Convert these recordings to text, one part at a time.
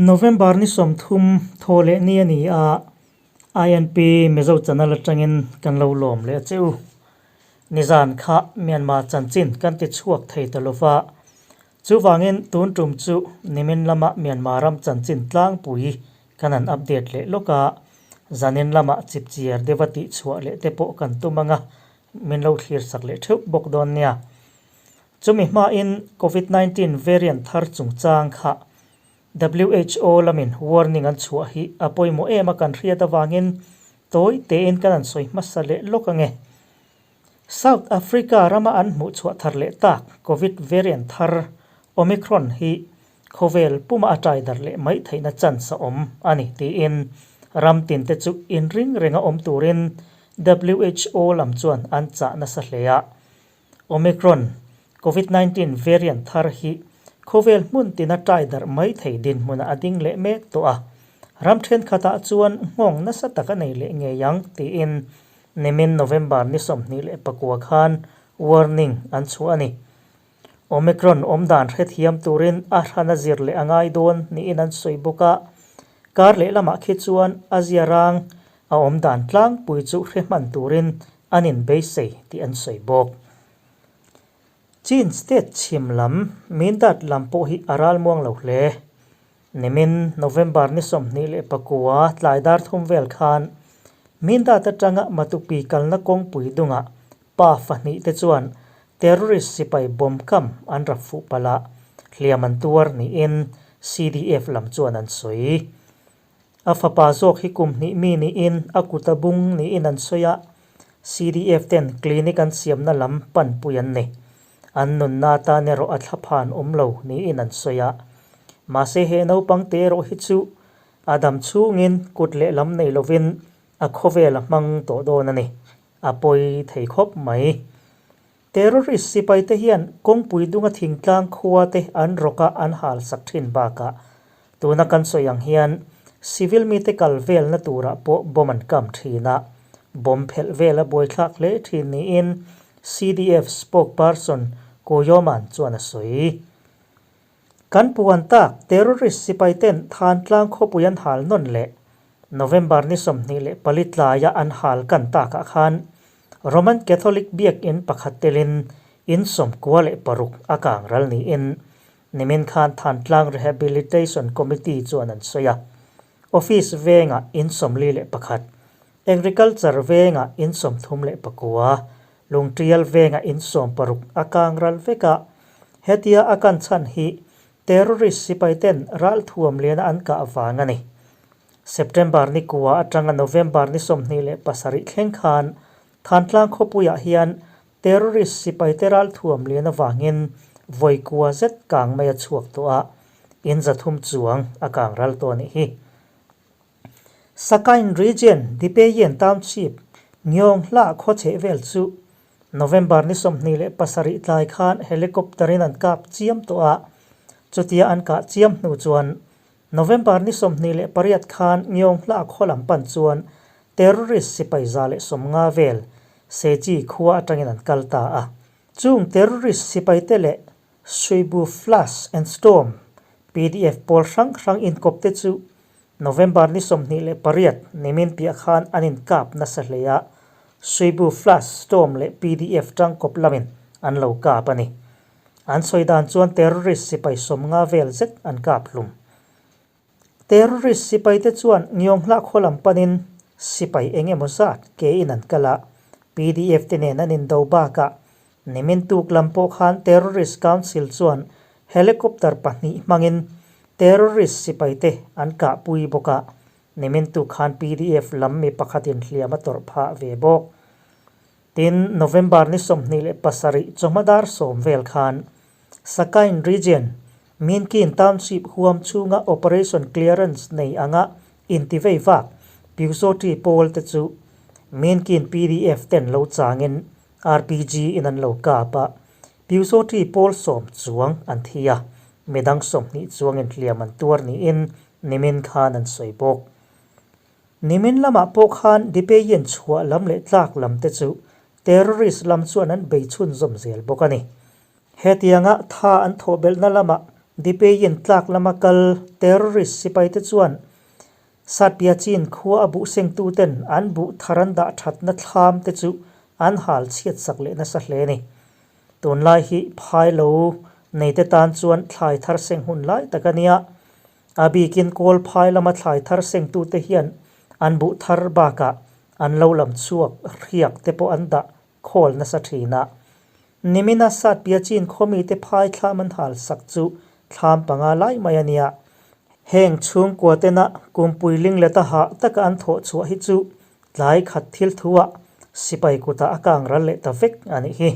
November ni 30 thawhleh ni a ni a, INP Mizo channel atangin kan lo lawm leh a che u. Nizan kha Myanmar chanchin kan ti chhuak thei ta lova, chuvangin tun tum chu nimin lama Myanmar ram chanchin tlangpui kan han update leh lawk a, zanin lama chipchiar deuha tihchhuah leh te pawh kan tum ang a, min lo thlir sak leh theuh bawk dawn nia. Chumi hmain Covid 19 variant thar chungchang kha WHO lamin warning an chhuah hi a pawimawh em a kan hriat avangin tawi tein kan han sawi hmasa leh lawk ange. South Africa rama an hmuh chhuah thar leh tak Covid variant thar Omicron hi khawvel puma a tai darh leh mai theihna chance a awm a ni tiin ram tinte chu inring renga awm turin WHO lam chuan an chah nasa hle a. Omicron, Covid 19 variant thar hi khawvel hmun tina tai darh mai thei dinhmunah a ding leh mek tawh a, ram thenkhatah chuan nghawng nasa tak a nei leh ngei ang tiin nimin November ni 24 khan warning an chhuah a ni. Omicron awmdan hrethiam turin a hran a zir leh a ngai dawn niin an sawi bawk a, kar lehlamah khi chuan a ziarang a awmdan tlangpui chu hre hman turin an inbeisei tih an sawi bawk. Chin State chhim lam, Mindat lam pawh hi a ralmuang lo hle. Nimin November ni 29 tlai dar thum vel khan Mindat atanga Matupi kalna kawngpui dungah pa fahnih te chuan terrorist sipai bomb kam an rap fuh palh a, hliam an tuar niin CDF lam chuan an sawi. A fapa zawk hi kum hnih mi niin a kut a bung niin an sawi a, CDF ten clinic an siamna lam panpui an ni. An nunna atan erawh a thlaphan awm lo niin an sawi a. Mahse he naupang te erawh hi chu a dam chhungin kut lehlam nei lovin a khawvel a hmang tawh dawn a ni. A pawi thei khawp mai. Terrorist sipai te hian kawngpui dunga thingtlang khua te an rawk a an hal sak thin bakah tuna kan sawi ang hian civil mite kal velna turah pawh bomb an kam thin a, bomb phelh vel a buaithlak hle thin niin CDF spokesperson Koyoman chuan a sawi. Kan puan tak terrorist sipai ten Thantlang khawpui an hal nawn leh November ni 24 tlaia an hal kan takah khan Roman Catholic biakinn pakhat telin in 96 a kang ral niin nimin khan Thantlang Rehabilitation Committee chuan an sawi a. Office vengah in 41, Agriculture vengah in 39, Lungtial vengah in 60 a kang ral vek a. Hetia a kan chhan hi terrorist sipai ten ralthuam liana an kah vang a ni. September ni kua atanga November ni 27 thleng khan Thantlang khawpuiah hian terrorist sipai te ralthuam lian avangin vawi kua zet kang mai a chhuak tawh a, in 300 chuang a kang ral tawh a nih hi. Sakain Region Dipeyen Township Ngyawng Hla khaw chheh vel chu November ni 27 tlai khan helicopter in an kap chiam tawh a, chutia an kah chiam hnu chuan November ni 28 khan Ngyawng Hla khaw lam pan chuan terrorist sipai 150 vel Sechi khua atangin an kal ta a. Chung terrorist sipai te leh Suibu Flash and Storm PDF pawl hrang hrang inkawp te chu November ni 28 nimin piah khan an inkap nasa hle a, Suibu Flash Storm leh PDF tangkawp lamin an lo kap a ni. An sawi dan chuan terrorist sipai 50 vel zet an kap hlum. Terrorist sipai te chuan Ngyawng Hla khaw lam panin sipai eng emaw zat ke in an kal a, PDF te nen an indo bakah nimin tuk lam pawh khan Terrorist Council chuan helicopter pahnih hmangin terrorist sipai te an kahpui bawk a, nimin tuk khan PDF lam mi pakhatin hliam a tawrh phah ve bawk. Tin, November ni 27 chawhma dar 10 vel khan Sakain Region, Minkin Township huam chhunga Operation Clearance nei anga intivei vak Pyusawṭi pawl te chu Minkin PDF ten lo changin RPG in an lo kap a, Pyusawṭi pawl 10 chuang an thi a, midang 20 chuangin hliam an tuar niin nimin khan an sawi bawk. Nimin lamah pawh khan Dipeyin chhuah lam leh tlak lam te chu terrorist lam chuan an bei chhunzawm zel bawk a ni. Hetianga tha an thawh belhna lamah Dipeiin tlak lama kal terrorist sipaite chuan Satpiachin khua a buh sengtuten an buh thar an dah thatna thlam te chu an hal chhiat sak leh nasa hle a ni. Tunlai hi phai lo neite tan chuan thlai thar seng hun lai tak a nia. A bikin kawl phai lama thlai thar sengtute hian an buh thar bakah an lo lam chhuak hriak te pawh an dah khawl nasa thin a. Nimina Satpiachin khawmite phai thlam an hal sak chu thlam panga lai mai a nia. Heng chhungkua tena kumpui lingleta hah taka an thawh chhuah hi chu tlai khat thil thuah sipai kutah a kang ral leh ta vek a nih hi.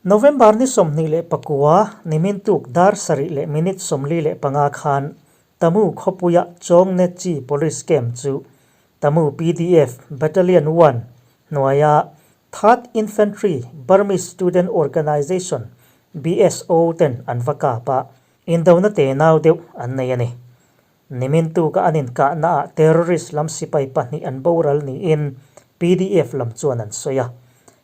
November ni 29 nimin tuk dar sarih leh minute 45 khan Tamu khawpuia Chawngnechi Police Camp chu Tamu PDF Battalion One hnuaia Third Infantry Burmese Student Organization, BSO, ten an va kap a, indona tenau deuh an nei a ni. Nimin tuka an inkahnaah terrorist lam sipai pahnih an boral niin PDF lam chuan an sawi a.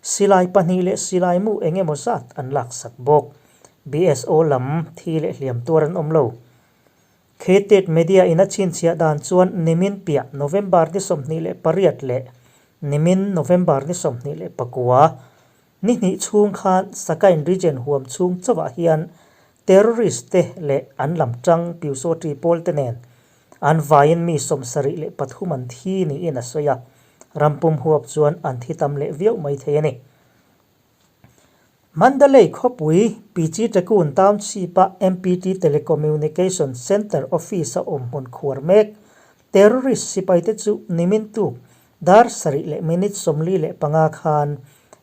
Silai pahnih leh silai mu eng emaw zat an laksak bawk. BSO lam thi leh hliam tuar an awm lo. Khetet Media in a chhinchhiah dan chuan nimin piah November ni 28 leh nimin November ni 29, Ni hnih chhung khan Sakain region huam chhung chauhah hian terrorist te leh an lam tang Pyusawṭi pawl te nen an vaiin mi 73 an thi niin a sawi a, rampum huap chuan an thi tam leh viau mai thei a ni. Mandalay khawpui Pichitakun Township-a MPT Telecommunication Center office-a awm hmun khuar mek terrorist sipaite chu nimin tuk Dar sarih leh minute 45 khan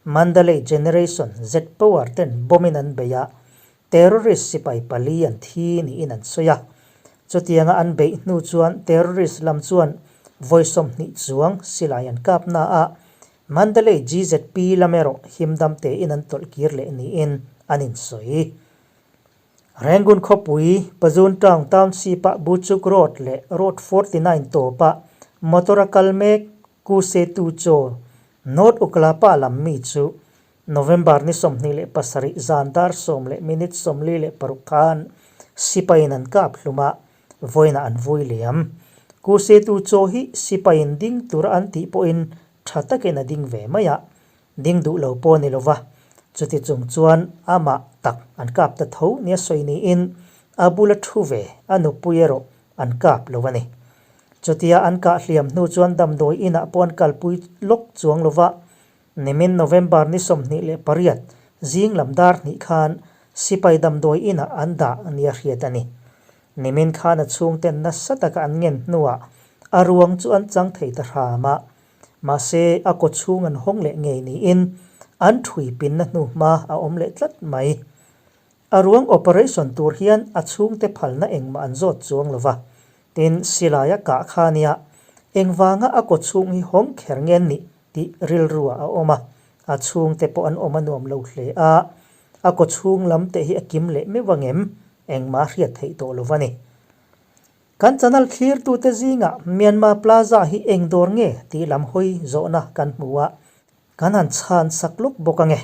Mandalay Generation Z-Power ten bomb in an bei a, terrorist sipai pali an thi niin an sawi a. Chutianga an beih hnu chuan terrorist lam chuan vawi 20 chuang silai an kap na a, Mandalay GZP lam erawh himdam tein an tawlh kir leh niin an insawi. Rangoon khawpui, Pazun Town Township-a Buchuk Road leh Road 49 tawpa motor a kal mek Ku Se Tu Chaw, North Uklapa lam mi chu November ni 27 zan dar sawm leh minute 46 khan sipaiin an kap hlum a, vawiinah an vui liam. Ku Se Tu Chaw hi sipaiin ding tura an tih pawhin tha takin a ding ve mai a, Ding duh lo pawh a ni lova, chuti chung chuan amah tak an kap ta tho nia sawi niin a bula thu ve a nupui erawh an kap lo a ni. Chutia an kah hliam hnu chuan damdawi inah pawh an kalpui lawk chuang lova, nimin November ni 28 zing lam dar hnih khan sipai damdawi inah an dah nia hriat a ni. Nimin khan a chhungten nasa taka an ngen hnuah a ruang chu an chang thei ta hram a, Mahse, a kaw chhung an hawng leh ngei niin an thui pinna hnu hma a awm leh tlat mai. A ruang operation tur hian a chhungte phalna engmah an zawt chuang lo va, tin silai a kah kha nia engvanga a kaw chhung hi hawng kher nge nih tih rilruah a awm a, a chhungte pawh an awm a nuam lo hle a, a kaw chhung lam te hi a kim leh meuh angem engmah a hriat theih tawh lo va ni. Kan channel thlirtute zingah Myanmar Plaza hi eng dawr nge tih lam hawi zawhna kan hmu a, kan han chhan sak lawk bawk ange.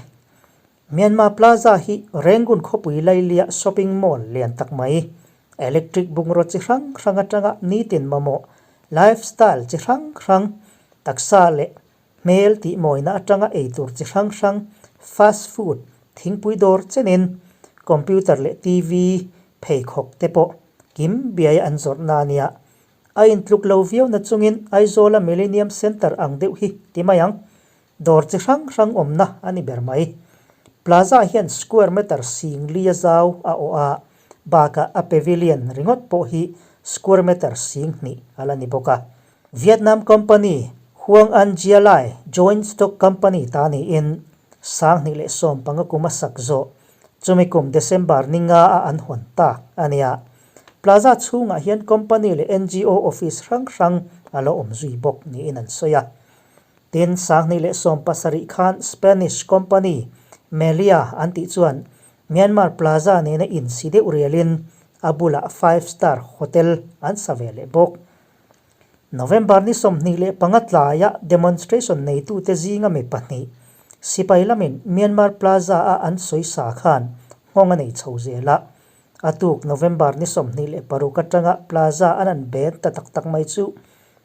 Myanmar Plaza hi Rangoon khawpui lailia shopping mall lian tak mai, electric bungraw chi hrang hrang atanga nitin mamawh, lifestyle chi hrang hrang, taksa leh hmel tih mawina atanga eitur chi hrang hrang, fast food, thingpui dawr chenin, computer leh TV, pheikhawk te pawh kim biai an zawrhna a nia. A intluk lo viau na chungin Aizawla Millennium Centre ang deuh hi ti mai ang. Dawr chi hrang hrang awmna a ni ber mai. Plaza hian square meter sing li a zau a awh a, bakah a pavilion ringawt pawh hi square meter sing hnih a la ni bawk a. Vietnam company Huang An Gia Lai Joint Stock Company ta niin 2015 kum a sak zawh Chumi kum December ni nga a an hawn tak a nia. Plaza chhungah hian company leh NGO office hrang hrang a lo awm zui bawk niin an sawi a. Tin, 2017 khan Spanish company Melia an tih chuan Myanmar Plaza nena insi deuh rialin a bulah five star hotel an sa ve leh bawk. November ni 25 tlaia demonstration neitute zinga mi pahnih sipai lamin Myanmar Plaza-a an sawi sa khan nghawng a nei chho zel a. A tuk November ni 26 atanga Plaza an han ben ta tak tak mai chu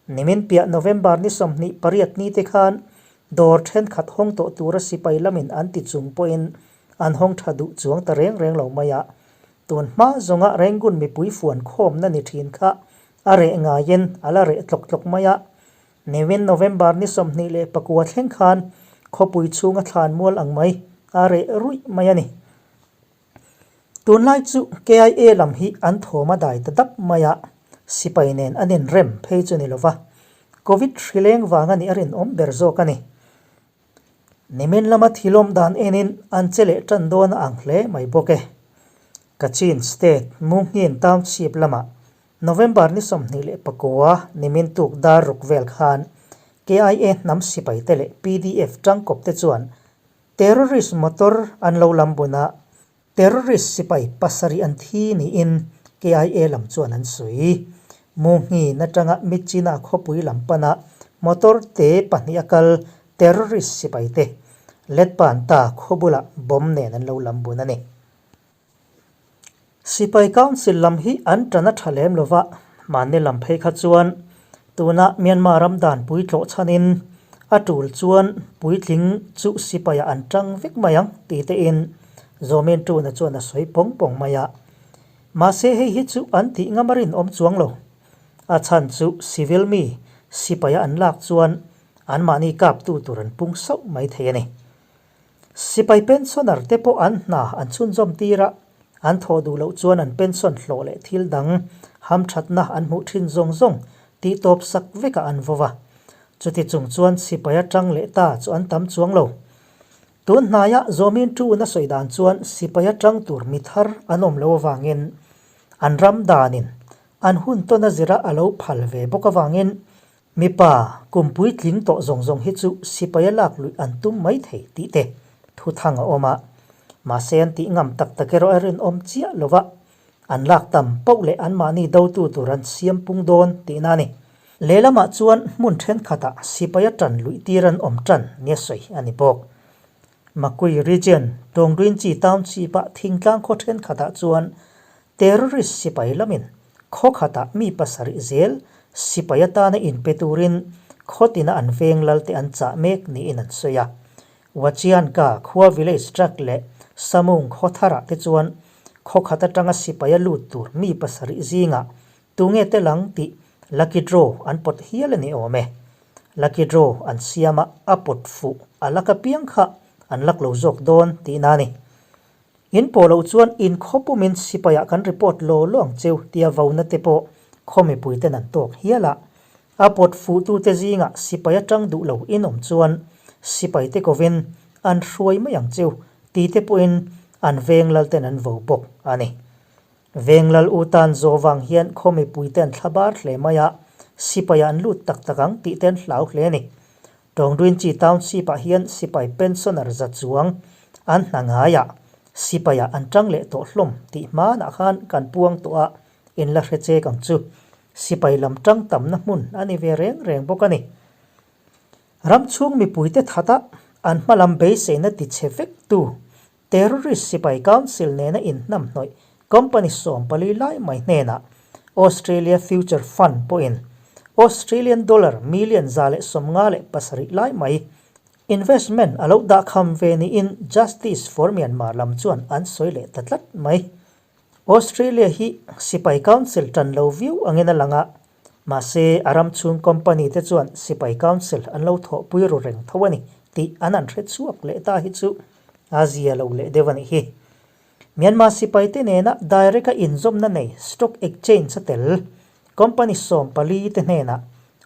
nimin piah November ni 28 ni te khan dawr thenkhat hawng tawh tura sipai lamin an ti chung pawhin an hawng tha duh chuang ta reng reng lo mai a. Tun hma zawnga Rangoon mipui fuan khawmna ni thin kha a reh ngaiin a la reh tlawk tlawk mai a. Nimin November ni 29 thleng khan khawpui chhunga thlan mual ang mai a reh ruih mai a ni. Tunlai chu KIA lam hi an thawm a dai ta dap mai a, sipai nen an inrem phei chu ni lova, Covid hrileng vang a nih a rinawm ber zawk a ni. Nimin lama thilawm dan enin an che leh tan dawn a ang hle mai bawk e. Kachin State Munghin Township lamah November ni 29 nimin tuk dar ruk vel khan KIA hnam sipaite leh PDF tangkawp te chuan Terrorist motor an lo lam bun a, Terrorist sipai pasarih an thi niin KIA lam chuan an sawi. Munghin atanga Myitkyina khawpui lam pana motor te pahnih a kal terrorist sipai te Letpanta khaw bulah bomb nen an lo lam bun a ni. Sipai Council lam hi an tan a tha lem lova, mahni lam phei kha chuan tuna Myanmar ram dan puitlawh chhanin a tul chuan puitling chu sipaiah an tang vek mai ang tih tein Zawmin Tuna chuan a sawi pawng pawng mai a. Mahse hei hi chu an tih ngam a rinawm chuang lo. A chhan chu civil mi sipaia an lak chuan anmahni kaptu tur an pung sauh mai thei a ni. Sipai pensioner te pawh an hna an chhunzawm tir a, an thawh duh loh chuan an pension hlawh leh thil dang hamthatna an hmuh thin zawng zawng tih tawp sak vekah an vo va. Chuti chung chuan sipai atang leh ta chu an tam chuang lo. Tun hnaia Zawmin Tuna sawi dan chuan sipai atang tur mi thar an awm lo avangin an ram danin an hun tawn a zira a lo phal ve bawk avangin Mipa, kum puitling tawh zawng zawng hi chu sipaia lak luih an tum mai thei tih te thu thang a awm a. Mahse an tih ngam tak tak erawh a rinawm chiah lo va, an lak tam poh leh anmahni dotu tur an siam pung dawn tihna a ni. Lehlamah chuan hmun thenkhatah sipaia tan luih tir an awm tan nia sawi a ni bawk. Makui Region, Tawngrinchi Township-ah thingtlang khaw thenkhatah chuan Terrorist sipai lamin khaw khatah mi pasarih zel sipai atana inpe turin khaw tina an veng lalte an chah mek niin an sawi a. Wachianka khua village track leh Samung khaw tharah te chuan khaw khat atanga sipaia lut tur mi pasarih zingah tunge tel ang tih lucky draw an pawt hial a ni awm e. Lucky draw an siam a, a pawt fuh a lak apiang kha an lak lo zawk dawn tihna a ni. In pawh loh chuan in khaw pumin sipaiah kan report law law ang cheu tia vona te pawh khaw mipuiten an tawk hial a. A pawt fuhtute zingah sipai atang duh lo in awm chuan sipaite kovin an hruai mai ang cheu ti te pawhin an veng lalten an vo bawk a ni. Veng lal u tan zawh vang hian khaw mipuite an thlabar hle mai a, sipaiah an lut tak tak ang tih te an hlau hle a ni. Tawngrinchi Township-ah hian sipai pensioner za chuang an hna ngaiah sipaiah an tang leh tawh hlawm tih hmanah khan kan puang tawh a, in la hre chek ang chu. Sipai lam tang tamna hmun a ni ve reng reng bawk a ni. Ram chhung mipuite thata an hmalam beiseina tichhe vektu Terrorist sipai council nena inhnamhnawih company 14 lai mai hnenah Australia Future Fund pawhin Australian dollar million 157 lai mai investment a lo dahkham ve niin Justice for Myanmar lam chuan an sawi leh ta tlat mai. Australia hi sipai council tan lo viau angin a lang a, mahse a ram chhung company te chuan sipai council an lo thawhpui ru reng tho a ni tih an han hre chhuak leh ta hi chu a zia lo leh deuh a nih hi. Myanmar sipai te nena direct a inzawmna nei stock exchange a tel company 14 te hnenah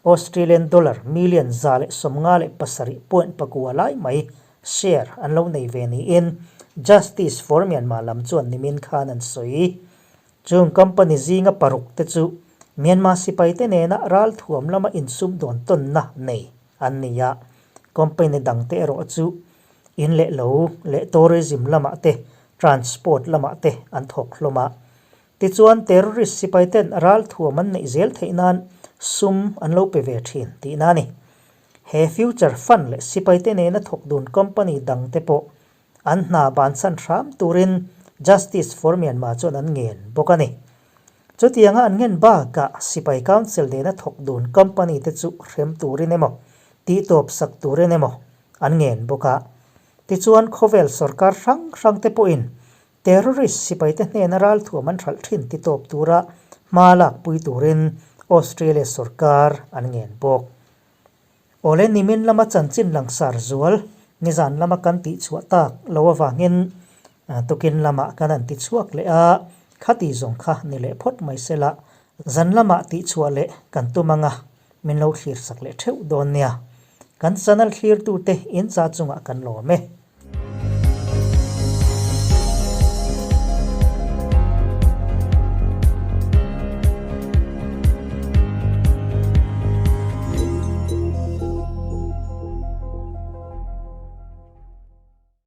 Australian dollar million 157.9 lai mai share an lo nei ve niin Justice for Myanmar lam chuan nimin khan an sawi. Chung company zinga paruk te chu Myanmar sipai te nena ralthuam lama insum dawn tawnna nei an ni a, company dang te erawh chu in leh lo leh tourism lamah te, transport lamah te an thawk hlawm a. Tichuan terrorist sipai ten ralthuam an neih zel theih nan sum an lo pe ve thin tihna a ni. He future fund leh sipai te nena thawk dun company dang te pawh an hna bansan hram turin Justice for Myanmar chuan an ngen bawk a ni. Chutianga an ngen bakah Sipai Council nena thawk dun company te chu hrem turin emaw, tihtawp sak turin emaw an ngen bawk a. Tichuan khawvel sorkar hrang hrang te pawhin terrorist sipaite hnena ralthuam an hralh thin titawp tura hma lakpui turin Australia sorkar an ngen bawk. Awle nimin lama chanchin langsar zual nizan lama kan tihchhuah tak lo avangin tukin lamah kan han tichhuak leh a, khati zawng kha ni leh phawt mai sela zan lamah tihchhuah leh kan tum anga min lo thlir sak leh theuh dawn nia. Kan channel thlirtute in za chungah kan lawm e.